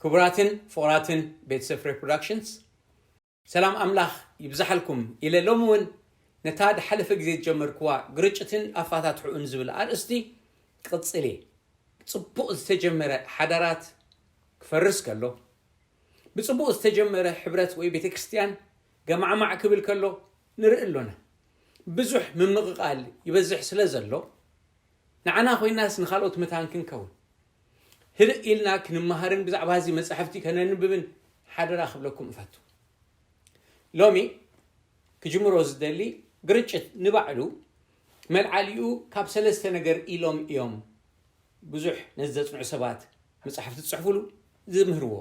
ክቡራትን ፍቑራትን ቤተሰብ ፍሬ ፕሮዳክሽንስ፣ ሰላም ኣምላኽ ይብዛሓልኩም ኢለ ሎሚ እውን ነታ ድሓለፈ ግዜ ዝጀመርክዋ ግርጭትን ኣፋታትሕኡን ዝብል ኣርእስቲ ክቕጽል እየ። ጽቡቕ ዝተጀመረ ሓዳራት ክፈርስ ከሎ፣ ብጽቡቕ ዝተጀመረ ሕብረት ወይ ቤተ ክርስቲያን ገማዕማዕ ክብል ከሎ ንርኢ ኣሎና። ብዙሕ ምምቕቓል ይበዝሕ ስለ ዘሎ፣ ንዓና ኮይናስ ንኻልኦት መታን ክንከውን ህድእ ኢልና ክንመሃርን ብዛዕባ እዚ መጻሕፍቲ ከነንብብን ሓደራ ክብለኩም እፈቱ። ሎሚ ክጅምሮ ዝደሊ ግርጭት ንባዕሉ መልዓሊኡ ካብ ሰለስተ ነገር ኢሎም እዮም ብዙሕ ነዚ ዘጽንዑ ሰባት መጻሕፍቲ ዝጽሕፉሉ ዝምህርዎ።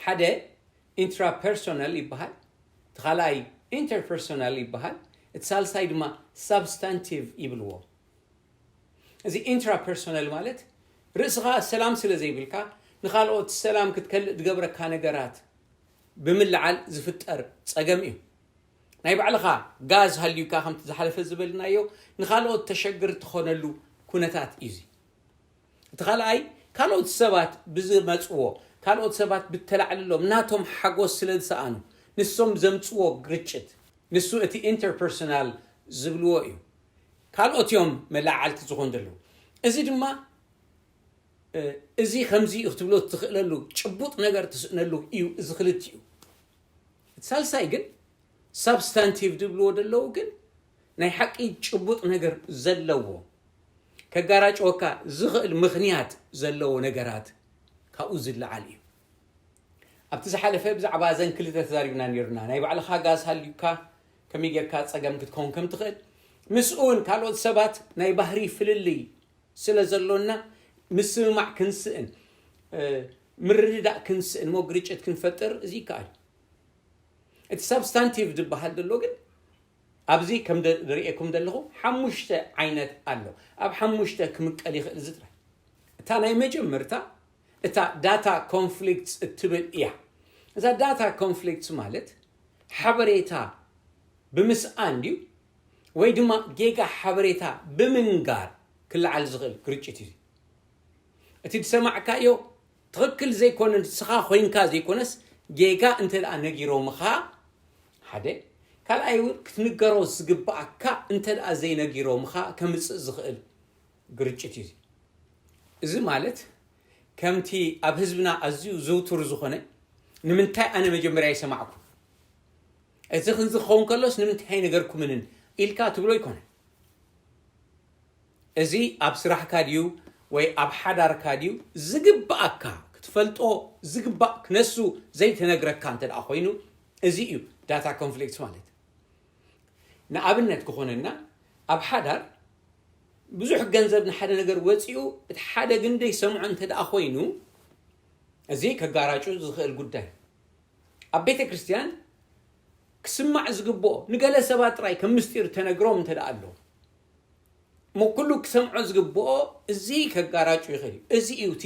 ሓደ ኢንትራፐርሶናል ይበሃል፣ እቲ ካልኣይ ኢንተርፐርሶናል ይበሃል፣ እቲ ሳልሳይ ድማ ሳብስታንቲቭ ይብልዎ። እዚ ኢንትራፐርሶናል ማለት ርእስኻ ሰላም ስለ ዘይብልካ ንኻልኦት ሰላም ክትከልእ ዝገብረካ ነገራት ብምልዓል ዝፍጠር ጸገም እዩ። ናይ ባዕልኻ ጋዝ ሃልዩካ ከምቲ ዝሓለፈ ዝበልናዮ ንኻልኦት ተሸግር ትኾነሉ ኩነታት እዩ። እዚ እቲ ካልኣይ ካልኦት ሰባት ብዝመጽዎ ካልኦት ሰባት ብተላዕልሎም ናቶም ሓጎስ ስለ ዝሰኣኑ ንሶም ዘምጽዎ ግርጭት፣ ንሱ እቲ ኢንተርፐርሶናል ዝብልዎ እዩ። ካልኦት እዮም መለዓልቲ ዝኾን ዘለዉ። እዚ ድማ እዚ ከምዚ እዩ ክትብሎ ትኽእለሉ ጭቡጥ ነገር ትስእነሉ እዩ። እዚ ክልቲኡ። እቲ ሳልሳይ ግን ሳብስታንቲቭ ዝብልዎ ዘለዉ ግን ናይ ሓቂ ጭቡጥ ነገር ዘለዎ ከጋራጭወካ ዝኽእል ምኽንያት ዘለዎ ነገራት ካብኡ ዝለዓል እዩ። ኣብቲ ዝሓለፈ ብዛዕባ እዘን ክልተ ተዛሪብና ነይርና። ናይ ባዕልኻ ጋዝ ሃልዩካ ከመይ ጌርካ ጸገም ክትከውን ከም ትኽእል፣ ምስኡ እውን ካልኦት ሰባት ናይ ባህሪ ፍልልይ ስለ ዘሎና ምስምማዕ ክንስእን ምርድዳእ ክንስእን ሞ ግርጭት ክንፈጥር እዚ ይከኣል። እቲ ሳብስታንቲቭ ዝበሃል ዘሎ ግን ኣብዚ ከም ዝርእየኩም ዘለኹ ሓሙሽተ ዓይነት ኣሎ። ኣብ ሓሙሽተ ክምቀል ይኽእል እዚ ጥራይ። እታ ናይ መጀመርታ እታ ዳታ ኮንፍሊክትስ እትብል እያ። እዛ ዳታ ኮንፍሊክትስ ማለት ሓበሬታ ብምስኣን ድዩ ወይ ድማ ጌጋ ሓበሬታ ብምንጋር ክለዓል ዝኽእል ግርጭት እዩ። እቲ ዝሰማዕካዮ ትኽክል ዘይኮነ ንስኻ ኮይንካ ዘይኮነስ ጌጋ እንተ ደኣ ነጊሮምኻ ሓደ፣ ካልኣይ እውን ክትንገሮ ዝግብኣካ እንተ ደኣ ዘይነጊሮምኻ ከምጽእ ዝኽእል ግርጭት እዩ። እዚ ማለት ከምቲ ኣብ ህዝብና ኣዝዩ ዝውቱር ዝኾነ ንምንታይ ኣነ መጀመርያ ይሰማዕኩ እዚ ክንዚ ክኸውን ከሎስ ንምንታይ ኣይነገርኩምንን ኢልካ ትብሎ ይኮነ። እዚ ኣብ ስራሕካ ድዩ ወይ ኣብ ሓዳርካ ድዩ ዝግብኣካ ክትፈልጦ ዝግባእ ክነሱ ዘይተነግረካ እንተ ደኣ ኮይኑ እዚ እዩ ዳታ ኮንፍሊክት ማለት። ንኣብነት ክኾነና ኣብ ሓዳር ብዙሕ ገንዘብ ንሓደ ነገር ወፂኡ እቲ ሓደ ግን ደይሰምዖ እንተ ደኣ ኮይኑ እዚ ከጋራጩ ዝኽእል ጉዳይ። ኣብ ቤተ ክርስቲያን ክስማዕ ዝግብኦ ንገለ ሰባት ጥራይ ከም ምስጢር ተነግሮም እንተ ደኣ ኣሎ እሞ ኩሉ ክሰምዖ ዝግብኦ እዚ ከጋራጩ ይኽእል እዩ። እዚ እዩ እቲ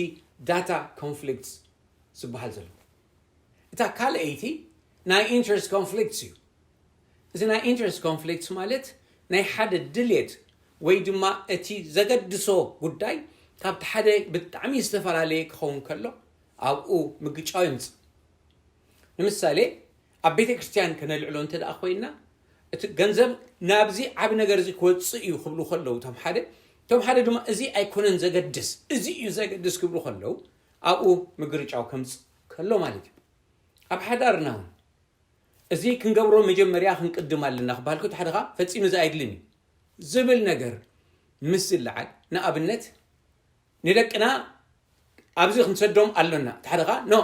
ዳታ ኮንፍሊክትስ ዝበሃል ዘሎ። እታ ካልኣይቲ ናይ ኢንትረስት ኮንፍሊክትስ እዩ። እዚ ናይ ኢንትረስት ኮንፍሊክትስ ማለት ናይ ሓደ ድልየት ወይ ድማ እቲ ዘገድሶ ጉዳይ ካብቲ ሓደ ብጣዕሚ ዝተፈላለየ ክኸውን ከሎ ኣብኡ ምግጫው ይምፅእ። ንምሳሌ ኣብ ቤተ ክርስቲያን ከነልዕሎ እንተ ደኣ ኮይና እቲ ገንዘብ ናብዚ ዓብ ነገር እዚ ክወፅእ እዩ ክብሉ ከለዉ እቶም ሓደ እቶም ሓደ ድማ እዚ ኣይኮነን ዘገድስ እዚ እዩ ዘገድስ ክብሉ ከለዉ ኣብኡ ምግርጫው ከምፅእ ከሎ ማለት እዩ። ኣብ ሓዳርና እውን እዚ ክንገብሮ መጀመርያ ክንቅድም ኣለና ክበሃል ከሎ እቲ ሓደኻ ፈፂሙ እዚ ኣይድልን እዩ ዝብል ነገር ምስ ዝለዓል ንኣብነት ንደቅና ኣብዚ ክንሰዶም ኣሎና እቲ ሓደኻ ኖ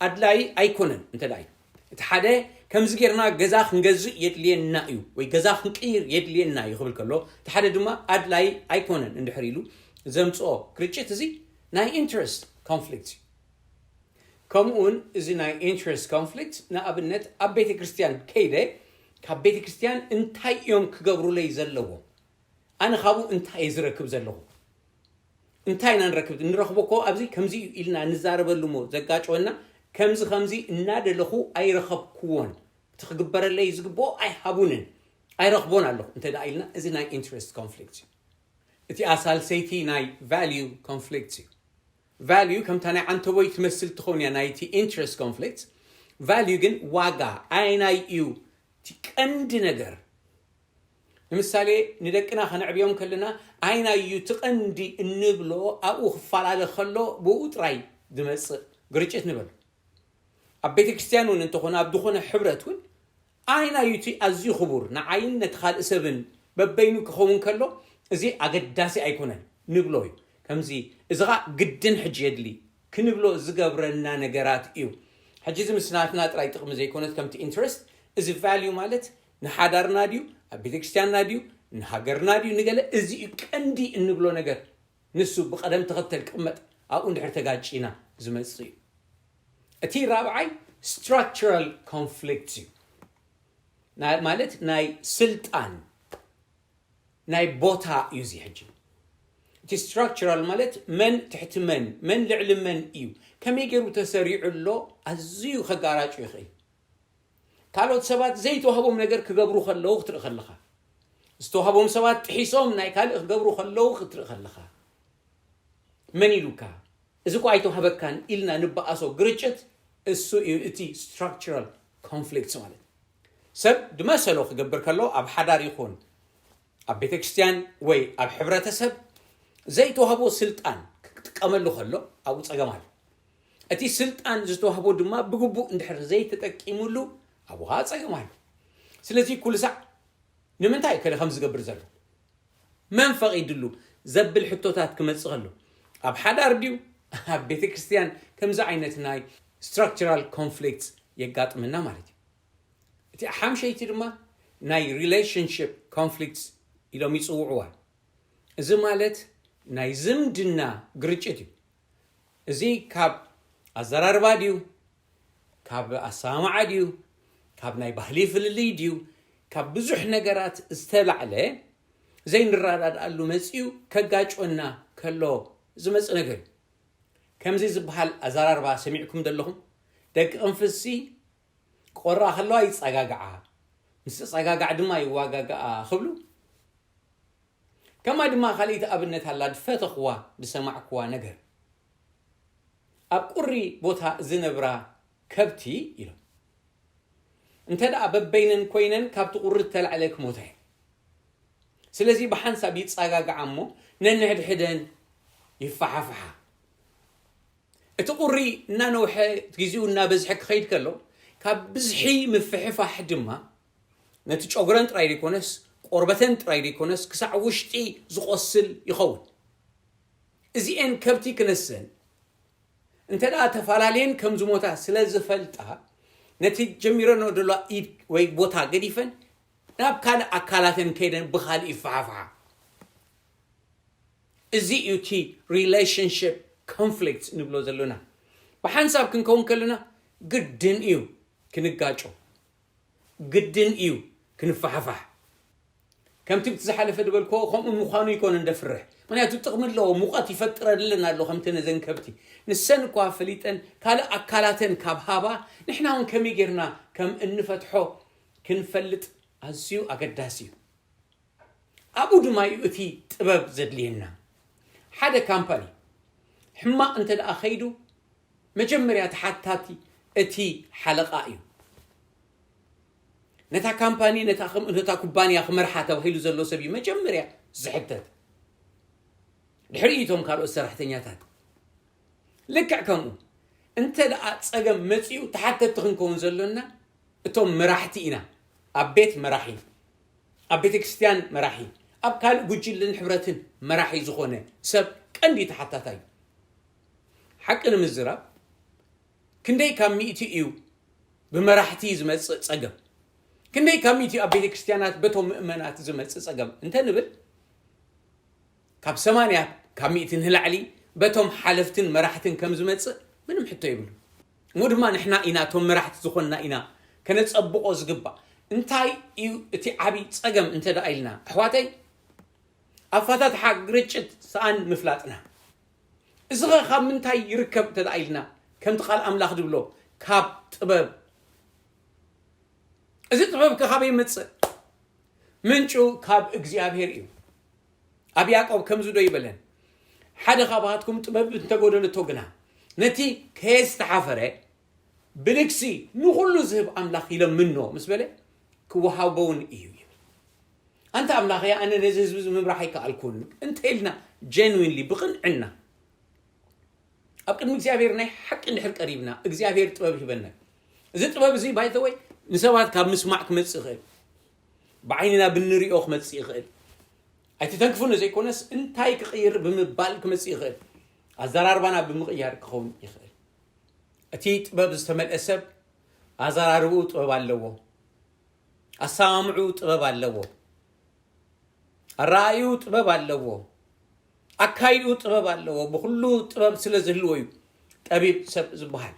ኣድላይ ኣይኮነን እንተ ደኣ እዩ እቲ ሓደ ከምዚ ጌርና ገዛ ክንገዝእ የድልየና እዩ ወይ ገዛ ክንቅይር የድልየና እዩ ክብል ከሎ እቲ ሓደ ድማ ኣድላይ ኣይኮነን እንድሕር ኢሉ ዘምፅኦ ግርጭት እዚ ናይ ኢንትረስት ኮንፍሊክት እዩ። ከምኡውን እዚ ናይ ኢንትረስት ኮንፍሊክት ንኣብነት ኣብ ቤተ ክርስቲያን ከይደ ካብ ቤተ ክርስቲያን እንታይ እዮም ክገብሩለይ ዘለዎም ኣነ ካብኡ እንታይ እየ ዝረክብ ዘለኹ እንታይ ኢና ንረክብ ንረክቦ ኮ ኣብዚ ከምዚ እዩ ኢልና ንዛረበሉ ሞ ዘጋጨወና ከምዚ ከምዚ እናደለኹ ኣይረኸብክዎን እቲ ክግበረለይ ዝግብኦ ኣይሃቡንን ኣይረኽቦን ኣለኹ እንተ ደኣ ኢልና እዚ ናይ ኢንትረስት ኮንፍሊክት እዩ። እቲኣ ሳልሰይቲ ናይ ቫልዩ ኮንፍሊክት እዩ። ቫልዩ ከምታ ናይ ዓንተቦይ ትመስል ትኸውን እያ ናይቲ ኢንትረስት ኮንፍሊክት። ቫልዩ ግን ዋጋ ኣይናይ እዩ እቲ ቀንዲ ነገር። ንምሳሌ ንደቅና ከነዕብዮም ከለና ኣይናይ እዩ እቲ ቀንዲ እንብሎ ኣብኡ ክፈላለ ከሎ ብኡ ጥራይ ዝመፅእ ግርጭት ንበል። ኣብ ቤተ ክርስቲያን እውን እንተኾነ ኣብ ዝኾነ ሕብረት እውን ኣይናይ እዩ እቲ ኣዝዩ ክቡር ንዓይን ነቲ ካልእ ሰብን በበይኑ ክኸውን ከሎ እዚ ኣገዳሲ ኣይኮነን ንብሎ እዩ። ከምዚ እዚ ኸዓ ግድን ሕጂ የድሊ ክንብሎ ዝገብረና ነገራት እዩ። ሕጂ እዚ ምስ ናትና ጥራይ ጥቕሚ ዘይኮነት ከምቲ ኢንትረስት እዚ ቫልዩ ማለት ንሓዳርና ድዩ ኣብ ቤተ ክርስቲያንና ድዩ ንሃገርና ድዩ ንገለ እዚ እዩ ቀንዲ እንብሎ ነገር። ንሱ ብቐደም ተኸተል ቅመጥ ኣብኡ እንድሕር ተጋጭና ዝመጽእ እዩ። እቲ ራብዓይ ስትራክቸራል ኮንፍሊክት እዩ። ና- ማለት ናይ ስልጣን ናይ ቦታ እዩ። እዚ ሕጂ እቲ ስትራክቸራል ማለት መን ትሕቲ መን መን ልዕሊ መን እዩ፣ ከመይ ገይሩ ተሰሪዑ ኣሎ ኣዝዩ ከጋራጩ ይኽእል። ካልኦት ሰባት ዘይተዋህቦም ነገር ክገብሩ ከለዉ ክትርኢ ከለኻ፣ ዝተዋህቦም ሰባት ጥሒሶም ናይ ካልእ ክገብሩ ከለዉ ክትርኢ ከለኻ፣ መን ኢሉካ? እዚ እኮ ኣይተዋህበካን ኢልና ንበኣሶ ግርጭት እሱ እዩ እቲ ስትራክቸራል ኮንፍሊክትስ ማለት። ሰብ ድመሰሎ ክገብር ከሎ ኣብ ሓዳር ይኹን ኣብ ቤተ ክርስቲያን ወይ ኣብ ሕብረተሰብ ዘይተዋህቦ ስልጣን ክጥቀመሉ ከሎ ኣብኡ ጸገም ኣሎ። እቲ ስልጣን ዝተዋህቦ ድማ ብግቡእ እንድሕር ዘይተጠቂሙሉ ኣብኡ ከዓ ጸገም ኣሎ። ስለዚ ኩሉ ሳዕ ንምንታይ ከለ ከም ዝገብር ዘሎ መን ፈቒድሉ ዘብል ሕቶታት ክመጽእ ከሎ ኣብ ሓዳር ድዩ ኣብ ቤተ ክርስቲያን ከምዚ ዓይነት ናይ ስትራክቸራል ኮንፍሊክትስ የጋጥመና ማለት እዩ። እቲ ሓምሸይቲ ድማ ናይ ሪሌሽንሽፕ ኮንፍሊክትስ ኢሎም ይጽውዕዋ። እዚ ማለት ናይ ዝምድና ግርጭት እዩ። እዚ ካብ ኣዘራርባ ድዩ ካብ ኣሰማምዓ ድዩ ካብ ናይ ባህሊ ፍልልይ ድዩ ካብ ብዙሕ ነገራት ዝተላዕለ ዘይንረዳድኣሉ መፅዩ ከጋጭወና ከሎ ዝመፅእ ነገር እዩ። ከምዚ ዝበሃል ኣዘራርባ ሰሚዕኩም ዘለኹም ደቂ ቅንፍዝሲ ቆራ ከለዋ ይፀጋግዓ ምስ ተፀጋግዓ ድማ ይዋጋግኣ ክብሉ ከማ ድማ ካልኣይቲ ኣብነት ኣላ ዝፈተኽዋ ዝሰማዕክዋ ነገር ኣብ ቁሪ ቦታ ዝነብራ ከብቲ ኢሎም እንተ ደኣ በበይነን ኮይነን ካብቲ ቁሪ ተላዕለ ክሞታ እየን። ስለዚ ብሓንሳብ ይጸጋግዓ እሞ ነንሕድሕደን ይፈሓፍሓ። እቲ ቁሪ እናነውሐ ግዜኡ እናበዝሐ ክኸይድ ከሎ ካብ ብዝሒ ምፍሕፋሕ ድማ ነቲ ጨጉረን ጥራይ ዘይኮነስ ቆርበተን ጥራይ ዘይኮነስ ክሳዕ ውሽጢ ዝቆስል ይኸውን። እዚኤን ከብቲ ክነሰን እንተ ደኣ ተፈላለየን ከም ዝሞታ ስለ ዝፈልጣ ነቲ ጀሚረንኦ ዘለዋ ኢድ ወይ ቦታ ገዲፈን ናብ ካልእ ኣካላተን ከይደን ብኻልእ ይፈሓፍሓ። እዚ እዩ እቲ relationship conflict ንብሎ ዘለና። ብሓንሳብ ክንከውን ከለና ግድን እዩ ክንጋጮ፣ ግድን እዩ ክንፈሓፋሕ። ከምቲ ብቲ ዝሓለፈ ዝበልክዎ ከምኡ ምዃኑ ይኮነ እንደፍርሕ፣ ምክንያቱ ጥቕሚ ኣለዎ፣ ሙቐት ይፈጥረልን ኣሎ። ከምቲ ነዘን ከብቲ ንሰን እኳ ፈሊጠን ካልእ ኣካላተን ካብ ሃባ ንሕና እውን ከመይ ጌርና ከም እንፈትሖ ክንፈልጥ ኣዝዩ ኣገዳሲ እዩ። ኣብኡ ድማ እዩ እቲ ጥበብ ዘድልየና። ሓደ ካምፓኒ ሕማቕ እንተ ደኣ ኸይዱ መጀመርያ ተሓታቲ እቲ ሓለቓ እዩ። ነታ ካምፓኒ ነታ ክም- ነታ ኩባንያ ክመርሓ ተባሂሉ ዘሎ ሰብ እዩ መጀመርያ ዝሕተት። ድሕሪ እቶም ካልኦት ሰራሕተኛታት ልክዕ ከምኡ እንተ ደኣ ጸገም መጺኡ ተሓተቲ ክንከውን ዘሎና እቶም መራሕቲ ኢና። ኣብ ቤት መራሒ፣ ኣብ ቤተ ክርስቲያን መራሒ፣ ኣብ ካልእ ጉጅልን ሕብረትን መራሒ ዝኾነ ሰብ ቀንዲ ተሓታታይ እዩ። ሓቂ ንምዝራብ ክንደይ ካብ ሚእቲ እዩ ብመራሕቲ ዝመጽእ ጸገም? ክንደይ ካብ ሚእቲ ኣብ ቤተ ክርስቲያናት በቶም ምእመናት ዝመጽእ ጸገም እንተ ንብል ካብ ሰማንያ ካብ ሚእቲ ንላዕሊ በቶም ሓለፍትን መራሕትን ከም ዝመጽእ ምንም ሕቶ የብሉ። እሞ ድማ ንሕና ኢና እቶም መራሕቲ ዝኾንና ኢና ከነጸብቖ ዝግባእ። እንታይ እዩ እቲ ዓብዪ ጸገም እንተ ደኣ ኢልና ኣሕዋተይ ኣፋታትሓ ግርጭት ሰኣን ምፍላጥና። እዚ ኸ ካብ ምንታይ ይርከብ እንተ ደኣ ኢልና ከምቲ ቃል ኣምላኽ ዝብሎ ካብ ጥበብ። እዚ ጥበብ ከ ካበይ ይመጽእ? ምንጩ ካብ እግዚኣብሔር እዩ። ኣብ ያዕቆብ ከምዚ ዶ ይበለን? ሓደ ካብኣትኩም ጥበብ እንተጎደለቶ ግና፣ ነቲ ከየስተሓፈረ ብልግሲ ንኹሉ ዝህብ ኣምላኽ ይለምኖ ምስ በለ፣ ክወሃቦውን እዩ ይብል። ኣንታ ኣምላኸይ፣ ኣነ ነዚ ህዝቢ እዚ ምምራሕ ኣይከኣልኩን እንተ ኢልና፣ ጀንዊንሊ፣ ብቕንዕና ኣብ ቅድሚ እግዚኣብሔር ናይ ሓቂ እንድሕር ቀሪብና፣ እግዚኣብሔር ጥበብ ይበና። እዚ ጥበብ እዚ ባይተወይ ንሰባት ካብ ምስማዕ ክመጽእ ይኽእል፣ ብዓይንና ብንሪኦ ክመጽእ ይኽእል። ኣይትተንክፉኒ ዘይኮነስ፣ እንታይ ክቕይር ብምባል ክመጽእ ይኽእል፣ ኣዘራርባና ብምቕያር ክኸውን ይኽእል። እቲ ጥበብ ዝተመልአ ሰብ ኣዘራርብኡ ጥበብ ኣለዎ፣ ኣሰማምዕኡ ጥበብ ኣለዎ፣ ኣረኣእዩ ጥበብ ኣለዎ፣ ኣካይድኡ ጥበብ ኣለዎ። ብኹሉ ጥበብ ስለ ዝህልዎ እዩ ጠቢብ ሰብ ዝበሃል።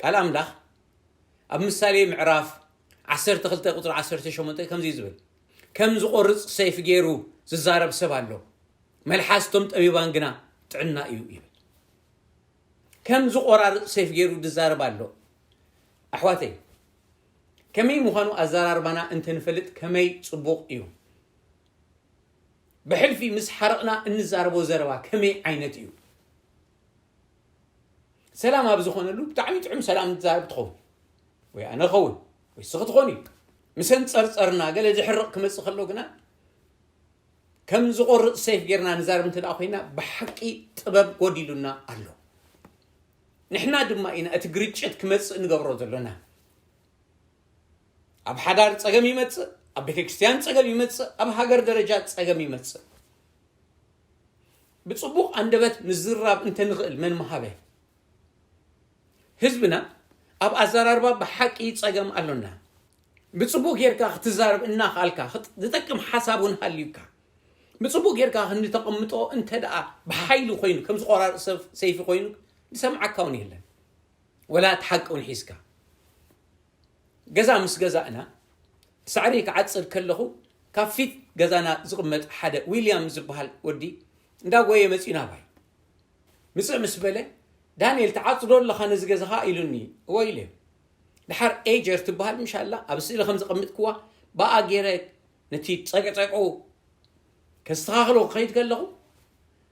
ቃል ኣምላኽ ኣብ ምሳሌ ምዕራፍ ዓሰርተ ክልተ ቁጽሪ ዓሰርተ ሸሞንተ ከምዚ እዩ ዝብል፣ ከም ዝቖርጽ ሰይፍ ገይሩ ዝዛረብ ሰብ ኣሎ፣ መልሓስ እቶም ጠቢባን ግና ጥዕና እዩ ይብል። ከም ዝቆራርጽ ሰይፍ ገይሩ ዝዛረብ ኣሎ። ኣሕዋተይ፣ ከመይ ምዃኑ ኣዘራርባና እንተንፈልጥ ከመይ ጽቡቕ እዩ። ብሕልፊ ምስ ሓረቕና እንዛረቦ ዘረባ ከመይ ዓይነት እዩ? ሰላም ኣብ ዝኾነሉ ብጣዕሚ ጥዑም ሰላም ንዛረብ ትኸውን፣ ወይ ኣነ ኸውን፣ ወይ ስኺ ትኾኒ። ምስ ኣንጸርጸርና ገለ ዝሕርቕ ክመጽእ ከሎ ግና ከም ዝቆርጽ ሰይፍ ጌርና ንዛረብ እንተ ደኣ ኮይና፣ ብሓቂ ጥበብ ጎዲሉና ኣሎ። ንሕና ድማ ኢና እቲ ግርጭት ክመጽእ ንገብሮ ዘሎና። ኣብ ሓዳር ጸገም ይመጽእ፣ ኣብ ቤተ ክርስቲያን ጸገም ይመጽእ፣ ኣብ ሃገር ደረጃ ጸገም ይመጽእ። ብጽቡቕ ኣንደበት ምዝራብ እንተንኽእል መን ምሃበ? ህዝብና ኣብ ኣዘራርባ ብሓቂ ጸገም ኣሎና። ብጽቡቕ ጌርካ ክትዛረብ እናኽኣልካ፣ ክጥ-፣ ዝጠቅም ሓሳብ እውን ሃልዩካ፣ ብጽቡቕ ጌርካ ክንተቐምጦ እንተ ደኣ ብሓይሊ ኮይኑ፣ ከም ዝቆራርጽ ሰብ-፣ ሰይፊ ኮይኑ፣ ዝሰምዓካ እውን የለን። ወላ እቲ ሓቂ እውን ሒዝካ። ገዛ ምስ ገዛእና፣ ሳዕሪ ክዓጽድ ከለኹ፣ ካብ ፊት ገዛና ዝቕመጥ ሓደ ዊልያም ዝበሃል ወዲ እንዳጎየ መጺኡ ናባይ። ምጽእ ምስ በለ፣ "ዳንኤል፣ ትዓጽዶ ኣለኻ ነዚ ገዛኻ?" ኢሉኒ። "እወ" ኢለ። ደሓር ኤጀር ትበሃል ምሻላ፣ ኣብ ስእሊ ከም ዘቐምጥክዋ፣ ብኣ ገይረ ነቲ ጸቀጸቆ ከስተኻኽሎ ክኸይድ ከለኹ፣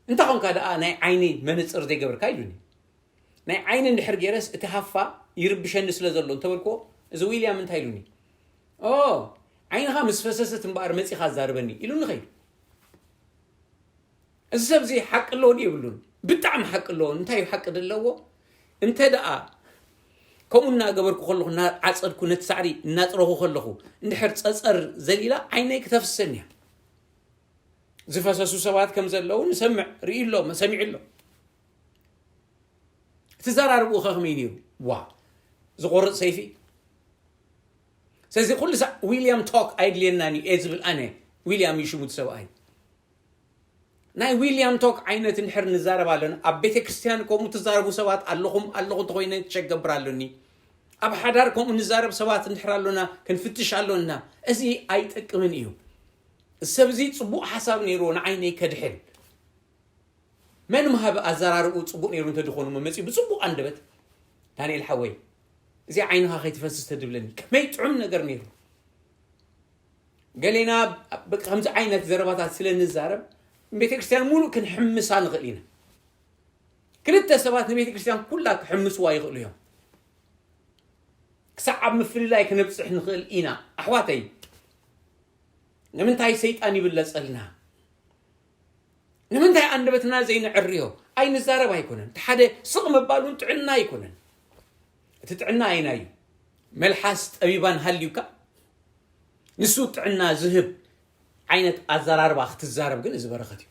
"እንታይ ኾንካ ደኣ ናይ ዓይኒ መነጽር ዘይገበርካ?" ኢሉኒ። ናይ ዓይኒ እንድሕር ገይረስ እቲ ሃፋ ይርብሸኒ ስለ ዘሎ እንተበልክዎ፣ እዚ ዊልያም እንታይ ኢሉኒ? "ኦ፣ ዓይንኻ ምስ ፈሰሰት እምበኣር መጺኻ ዛርበኒ" ኢሉኒ ኸይዱ። እዚ ሰብ እዚ ሓቂ ኣለዎ ድዩ የብሉን? ብጣዕሚ ሓቂ ኣለዎ። እንታይ እዩ ሓቂ ዘለዎ? እንተ ደኣ ከምኡ እናገበርኩ ከለኹ፣ እናዓጸድኩ፣ ነቲ ሳዕሪ እናጽረኹ ከለኹ፣ እንድሕር ጸጸር ዘሊላ ዓይነይ ክተፍስሰኒ እያ። ዝፈሰሱ ሰባት ከም ዘለዉ ንሰምዕ፣ ርኢ ኣሎ፣ ሰሚዑ ኣሎ። እቲ ዘራርብኡ ኸ ከመይ ነይሩ? ዋ፣ ዝቖርጽ ሰይፊ። ስለዚ ኩሉ ሳዕ ዊልያም ቶክ ኣየድልየናን እዩ እየ ዝብል ኣነ። ዊልያም እዩ ሽሙ እቲ ሰብኣይ። ናይ ዊልያም ቶክ ዓይነት እንድሕር ንዛረብ ኣለና፣ ኣብ ቤተ ክርስቲያን ከምኡ ትዛረቡ ሰባት ኣለኹም፣ ኣለኹ እንተኾይነ ቸክ ገብር ኣለኒ። ኣብ ሓዳር ከምኡ ንዛረብ ሰባት እንድሕር ኣሎና ክንፍትሽ ኣሎና። እዚ ኣይጠቅምን እዩ። እዚ ሰብ እዚ ጽቡቕ ሓሳብ ነይርዎ ንዓይነይ ከድሕን። መን ምሃበ ኣዘራርብኡ ጽቡቕ ነይሩ እንተድኾኑ መመጺኡ ብጽቡቕ ኣንደበት፣ "ዳንኤል ሓወይ፣ እዚ ዓይንኻ ከይትፈስስ ተድብለኒ፣ ከመይ ጥዑም ነገር ነይሩ!" ገሌና በቃ ከምዚ ዓይነት ዘረባታት ስለ ንዛረብ፣ ቤተ ክርስቲያን ሙሉእ ክንሕምሳ ንኽእል ኢና። ክልተ ሰባት ንቤተ ክርስቲያን ኩላ ክሕምስዋ ይኽእሉ እዮም። ክሳዕ ኣብ ምፍልላይ ክነብጽሕ ንኽእል ኢና። ኣሕዋተይ፣ ንምንታይ ሰይጣን ይብለጸልና? ንምንታይ ኣንደበትና ዘይንዕርዮ? ኣይንዛረብ ኣይኮነን። እቲ ሓደ ስቕ ምባል እውን ጥዕና ኣይኮነን። እቲ ጥዕና ኣየናይ እዩ? መልሓስ ጠቢባን ሃልዩካ፣ ንሱ ጥዕና ዝህብ ዓይነት ኣዘራርባ ክትዛረብ ግን እዚ በረኸት እዩ።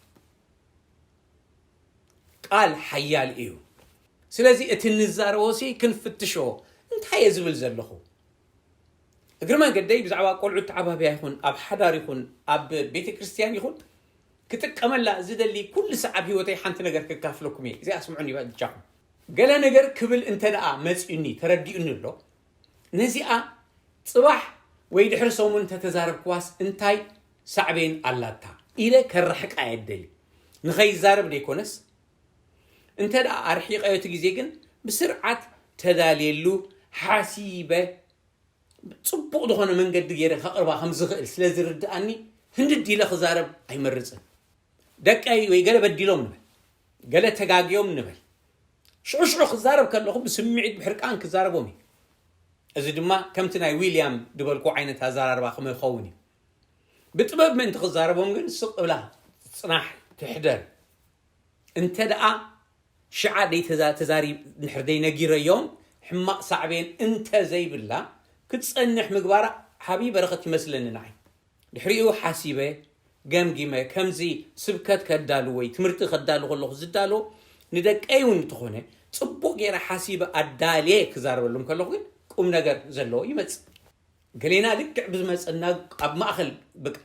ቃል ሓያል እዩ። ስለዚ እቲ እንዛረቦ ሲ ክንፍትሾ፣ እንታይ እየ ዝብል ዘለኹ? እግሪ መንገደይ ብዛዕባ ቆልዑ ተዓባብያ ይኹን፣ ኣብ ሓዳር ይኹን፣ ኣብ ቤተ ክርስቲያን ይኹን፣ ክጥቀመላ ዝደሊ ኩሉ ሰዓብ ህይወተይ ሓንቲ ነገር ከካፍለኩም እየ። እዚኣ ስምዑኒ በጃኹም። ገለ ነገር ክብል እንተ ደኣ መጺኡኒ፣ ተረዲኡኒ ኣሎ፣ ነዚኣ ጽባሕ ወይ ድሕሪ ሰሙን እንተተዛረብክዋስ እንታይ ሳዕቤን ኣላታ ኢለ ከርሕቃ እየ ደሊ። ንኸይዛረብ ደይኮነስ፣ እንተ ደኣ ኣርሒቐዮ እቲ ግዜ ግን ብስርዓት ተዳልየሉ ሓሲበ ጽቡቕ ዝኾነ መንገዲ ገይረ ከቕርባ ከም ዝኽእል ስለ ዝርድኣኒ፣ ህንድድ ኢለ ክዛረብ ኣይመርጽን። ደቀይ ወይ ገለ በዲሎም ንበል፣ ገለ ተጋግዮም ንበል። ሽዑ ሽዑ ክዛረብ ከለኹ ብስምዒት ብሕርቃን ክዛረቦም እዩ። እዚ ድማ ከምቲ ናይ ዊልያም ዝበልኩ ዓይነት ኣዘራርባ ከመይ ክኸውን እዩ። ብጥበብ ምእንቲ ክዛረቦም ግን ስቕ ብላ ጽናሕ ትሕደር። እንተ ደኣ ሽዓ ደይ ተዛ- ተዛሪ- እንድሕር ደይ ነጊረዮም ሕማቕ ሳዕቤን እንተ ዘይብላ ክትጸንሕ ምግባራ ዓብዪ በረኸት ይመስለኒ ንዓይ። ድሕሪኡ ሓሲበ ገምጊመ ከምዚ ስብከት ከዳሉ ወይ ትምህርቲ ከዳሉ ከለኹ ዝዳሎ ንደቀይ እውን እንተኾነ ጽቡቕ ገይረ ሓሲበ ኣዳልየ ክዛረበሎም ከለኹ ግን ቁም ነገር ዘለዎ ይመጽእ። ገሌና ልክዕ ብዝመጸና ኣብ ማእኸል በቃ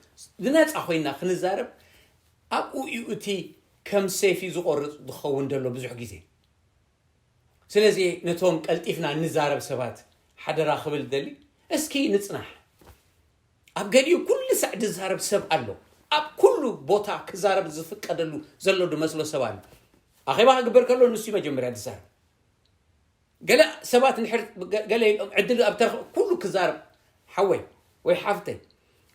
ዝነጻ ኮይና ክንዛረብ ኣብኡ እዩ እቲ ከም ሰይፊ ዝቆርጽ ዝኸውን ዘሎ ብዙሕ ግዜ። ስለዚ ነቶም ቀልጢፍና እንዛረብ ሰባት ሓደራ ክብል ደሊ እስኪ ንጽናሕ። ኣብ ገሊኡ ኩሉ ሳዕ ዝዛረብ ሰብ ኣሎ። ኣብ ኩሉ ቦታ ክዛረብ ዝፍቀደሉ ዘሎ ዝመስሎ ሰብ ኣሎ። ኣኼባ ክግበር ከሎ ንሱ መጀመርያ ዝዛረብ። ገለ ሰባት ንድሕር ገለ ኢሎም ዕድል ኣብ ተረኸ ኩሉ ክዛረብ ሓወይ ወይ ሓፍተይ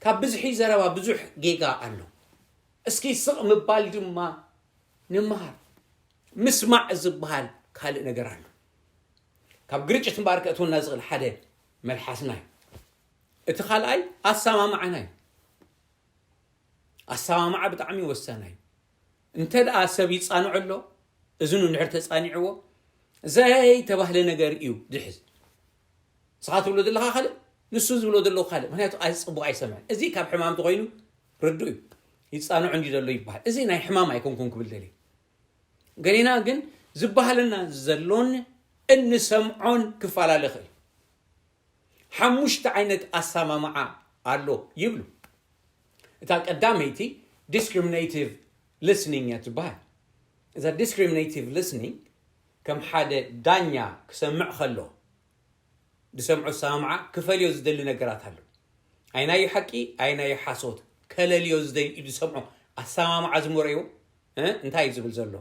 ካብ ብዝሒ ዘረባ ብዙሕ ጌጋ ኣሎ። እስኪ ስቕ ምባል ድማ ንምሃር። ምስማዕ ዝበሃል ካልእ ነገር ኣሎ። ካብ ግርጭት እምበኣር ከእትወና ዝኽእል ሓደ መልሓስና እዩ። እቲ ካልኣይ ኣሰማምዓና እዩ። ኣሰማምዓ ብጣዕሚ ወሳና እዩ። እንተ ደኣ ሰብ ይጻንዖ ኣሎ እዝኑ እንድሕር ተጻኒዕዎ ዘይተባህለ ነገር እዩ ዝሕዝ። ንስኻ ትብሎ ዘለኻ ካልእ ንሱ ዝብሎ ዘለዉ ካልእ። ምክንያቱ ኣይ- ጽቡቕ ኣይሰምዕን። እዚ ካብ ሕማም ተኾይኑ ርዱእ እዩ። ይጻንዖ እንዲ ዘሎ ይበሃል። እዚ ናይ ሕማም ኣይኮንኩን ክብል ደልየ። ገሌና ግን ዝበሃለና ዘሎን እንሰምዖን ክፈላለ ይኽእል። ሓሙሽተ ዓይነት ኣሰማምዓ ኣሎ ይብሉ። እታ ቀዳመይቲ ዲስክሪሚኔቲቭ ሊስኒንግ እያ ትበሃል። እዛ ዲስክሪሚኔቲቭ ሊስኒንግ ከም ሓደ ዳኛ ክሰምዕ ከሎ ዝሰምዖ ኣሰማምዓ ክፈልዮ ዝደሊ ነገራት ኣሎ። ኣይናዩ ሓቂ ኣይናዩ ሓሶት ከለልዮ ዝደሊ ኢሉ ዝሰምዖ ኣሰማምዓ ዝመረዮ እንታይ እዩ ዝብል ዘሎ?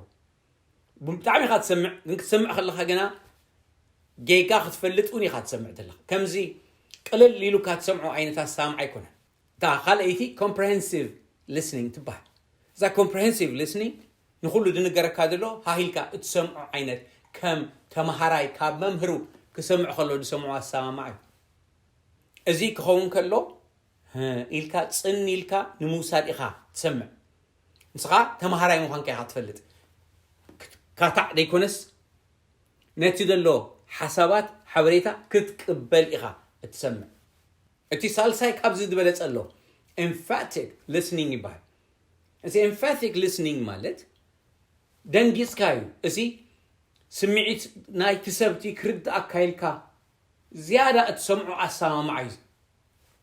ብጣዕሚ ኢኻ ትሰምዕ፣ ግን ክትሰምዕ ከለኻ ግና ጌጋ ክትፈልጥ እውን ኢኻ ትሰምዕ ዘለኻ። ከምዚ ቅልል ኢሉካ ትሰምዖ ዓይነት ኣሰማምዓ ኣይኮነን። እታ ካልኣይቲ ኮምፕሬሄንሲቭ ሊስኒንግ ትበሃል። እዛ ኮምፕሬሄንሲቭ ሊስኒንግ ንኹሉ ዝንገረካ ዘሎ ሃሂልካ እትሰምዖ ዓይነት ከም ተምሃራይ ካብ መምህሩ ክሰምዕ ከሎ ዝሰምዖ ኣሰማምዓ እዩ። እዚ ክኸውን ከሎ ኢልካ ጽን ኢልካ ንምውሳድ ኢኻ ትሰምዕ። ንስኻ ተምሃራይ ምዃንካ ኢኻ ትፈልጥ። ካታዕ ደይኮነስ ነቲ ዘሎ ሓሳባት ሓበሬታ ክትቅበል ኢኻ እትሰምዕ። እቲ ሳልሳይ ካብዚ ዝበለጸ ኣሎ። ኤምፋቲክ ሊስኒንግ ይበሃል። እዚ ኤምፋቲክ ሊስኒንግ ማለት ደንጊጽካ እዩ። እዚ ስምዒት ናይቲ ሰብቲ ክርድኣካ ኢልካ ዝያዳ እትሰምዖ ኣሰማምዓ እዩ።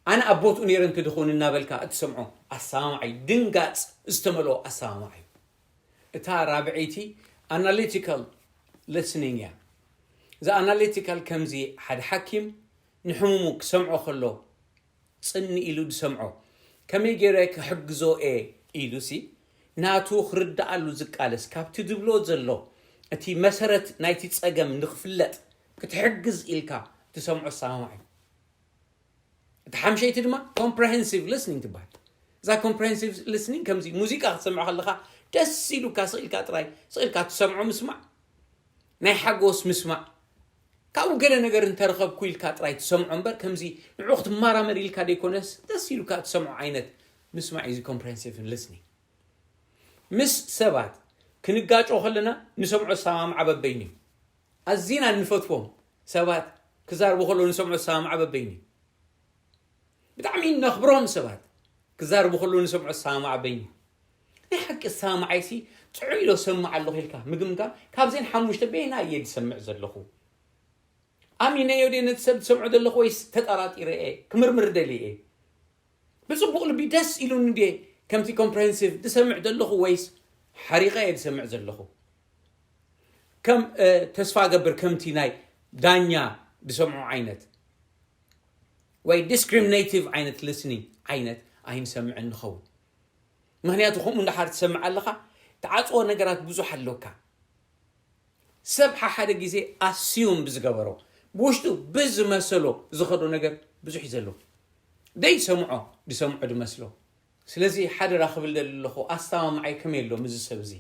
ኣነ ኣብ ቦትኡ ነይረ እንተድኸውን እናበልካ እትሰምዖ ኣሰማምዓ እዩ። ድንጋጽ ዝተመልኦ ኣሰማምዓ እዩ። እታ ራብዐይቲ ኣናሊቲካል ሊስኒንግ እያ። እዛ ኣናሊቲካል ከምዚ ሓደ ሓኪም ንሕሙሙ ክሰምዖ ከሎ ጽን ኢሉ ዝሰምዖ ከመይ ገይረ ክሕግዞ እየ ኢሉ ሲ ናቱ ክርድኣሉ ዝቃለስ ካብቲ ዝብሎ ዘሎ እቲ መሰረት ናይቲ ጸገም ንክፍለጥ ክትሕግዝ ኢልካ ትሰምዖ ኣሰማምዓ እዩ። እቲ ሓምሸይቲ ድማ ኮምፕሬሄንሲቭ ሊስኒንግ ትበሃል። እዛ ኮምፕሬሄንሲቭ ሊስኒንግ ከምዚ ሙዚቃ ክትሰምዕ ከለኻ ደስ ኢሉካ ስቕ ኢልካ ጥራይ ስቕ ኢልካ ትሰምዖ ምስማዕ ናይ ሓጎስ ምስማዕ ካብኡ ገለ ነገር እንተረኸብኩ ኢልካ ጥራይ ትሰምዖ እምበር ከምዚ ንዑ ክትመራመር ኢልካ ደይኮነስ ደስ ኢሉካ ትሰምዖ ዓይነት ምስማዕ እዩ ኮምፕሬሄንሲቭ ሊስኒንግ። ምስ ሰባት ክንጋጮ ከለና ንሰምዖ ኣሰማምዓ በበይኑ እዩ። ኣዚና እንፈትዎም ሰባት ክዛርቡ ከለዉ ንሰምዖ ኣሰማምዓ በበይኑ እዩ። ብጣዕሚ እነኽብሮም ሰባት ክዛርቡ ከለዉ ንሰምዖ ኣሰማምዓ በይኑ እዩ። ናይ ሓቂ ኣሰማምዓይሲ ጥዑይ ኢሎ ሰምዕ ኣለኹ ኢልካ ምግምጋም ካብዘን ሓሙሽተ በየና እየ ዝሰምዕ ዘለኹ? ኣሚነዮ ድየ ነቲ ሰብ ዝሰምዖ ዘለኹ ወይስ ተጠራጢረ እየ ክምርምር ደልየ እየ? ብጽቡቕ ልቢ ደስ ኢሉኒ ድየ ከምቲ ኮምፕሬሄንሲቭ ዝሰምዕ ዘለኹ ወይስ ሓሪቐ እየ ዝሰምዕ ዘለኹ? ከም ተስፋ ገብር ከምቲ ናይ ዳኛ ዝሰምዖ ዓይነት ወይ ዲስክሪሚኔቲቭ ዓይነት ሊስኒንግ ዓይነት ኣይንሰምዕን ንኸውን። ምክንያቱ ከምኡ እንዳሓር ትሰምዕ ኣለኻ ትዓፅዎ ነገራት ብዙሕ ኣለካ። ሰብ ሓሓደ ግዜ ኣስዩም ብዝገበሮ ብውሽጡ ብዝመሰሎ ዝኸዶ ነገር ብዙሕ እዩ ዘሎ። ደይ ሰምዖ ዝሰምዖ ዝመስሎ ስለዚ ሓደራ ክብል ደሊ ኣለኹ፣ ኣስተማምዓይ ከመይ ኣሎ ምስዚ ሰብ እዚ?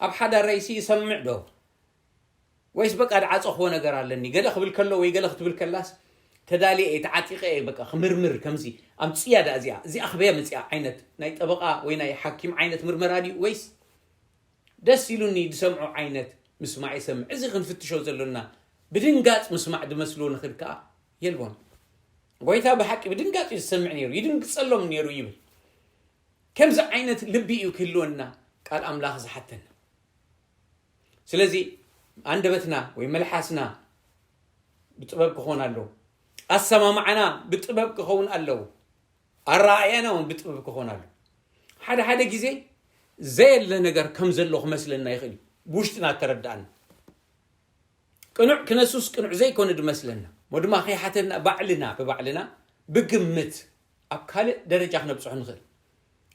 ኣብ ሓዳረይሲ ይሰምዕ ዶ? ወይስ በቃ ድዓጸኽዎ ነገር ኣለኒ? ገለ ክብል ከሎ ወይ ገለ ክትብል ከላስ ተዳልየ እየ፣ ተዓጢቐ እየ፣ በቃ ክምርምር ከምዚ ኣምጽያ ዳ እዚኣ፣ እዚኣ ክበያ መጽያ ዓይነት ናይ ጠበቓ ወይ ናይ ሓኪም ዓይነት ምርመራ ድዩ? ወይስ ደስ ኢሉኒ ዝሰምዖ ዓይነት ምስማዕ ይሰምዕ? እዚ ክንፍትሾ ዘሎና። ብድንጋጽ ምስማዕ ድመስልዎ ንኽድ ከኣ የልቦን። ጎይታ ብሓቂ ብድንጋጽ እዩ ዝሰምዕ ነይሩ፣ ይድንግጸሎም ነይሩ ይብል። ከምዚ ዓይነት ልቢ እዩ ክህልወና ቃል ኣምላኽ ዝሓተና። ስለዚ ኣንደበትና ወይ መልሓስና ብጥበብ ክኾን ኣለዎ። ኣሰማምዓና ብጥበብ ክኸውን ኣለዎ። ኣረኣእያና እውን ብጥበብ ክኾን ኣለዎ። ሓደ ሓደ ግዜ ዘየለ ነገር ከም ዘሎ ክመስለና ይኽእል እዩ፣ ብውሽጥና ተረዳእና። ቅኑዕ ክነሱስ ቅኑዕ ዘይኮነ ድመስለና። እሞ ድማ ከይሓተና ባዕልና ብባዕልና ብግምት ኣብ ካልእ ደረጃ ክነብጽሖ ንኽእል።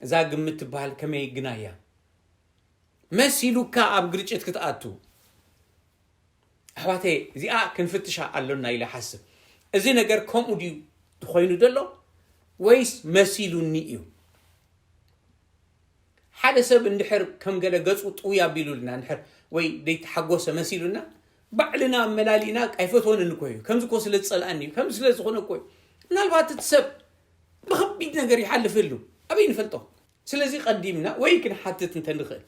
እዛ ግምት ትበሃል ከመይ ግናያ? መሲሉካ ኣብ ግርጭት ክትኣቱ? ኣሕዋተይ፣ እዚኣ ክንፍትሻ ኣሎና ኢለ ሓስብ። እዚ ነገር ከምኡ ድዩ ኮይኑ ዘሎ ወይስ መሲሉኒ እዩ? ሓደ ሰብ እንድሕር ከም ገለ ገጹ ጥውይ ኣቢሉልና እንድሕር ወይ ደይተሓጎሰ መሲሉና፣ ባዕልና ኣመላሊእና ኣይፈትወንን እኮ እዩ፣ ከምዚ እኮ ስለ ዝጸልኣኒ እዩ፣ ከምዚ ስለ ዝኾነ እኮ እዩ። ምናልባት እቲ ሰብ ብኸቢድ ነገር ይሓልፍ ህሉ፣ ኣበይ ንፈልጦ? ስለዚ ቀዲምና ወይ ክንሓትት እንተ ንኽእል